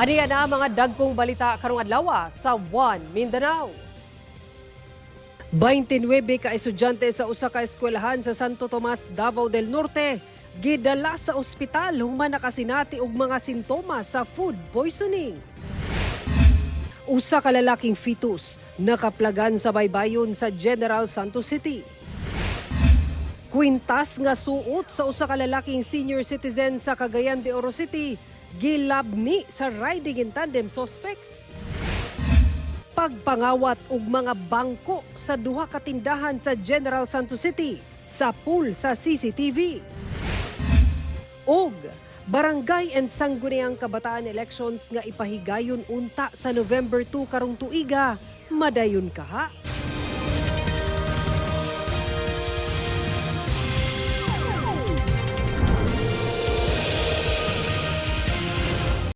Aniya na ang mga dagkong balita karong adlaw sa One Mindanao. 29 ka estudyante sa usa ka eskwelahan sa Santo Tomas, Davao del Norte gidala sa ospital human nakasinati og mga sintomas sa food poisoning. Usa ka lalaking fetus nakaplagan sa baybayon sa General Santos City. Kwintas nga suot sa usa ka lalaking senior citizen sa Cagayan de Oro City gilabni sa riding in tandem suspects. Pagpangawat og mga bangko sa duha ka tindahan sa General Santos City sapul sa CCTV. Og Barangay and Sangguniang Kabataan elections nga ipahigayon unta sa November 2 karong tuiga, madayon kaha?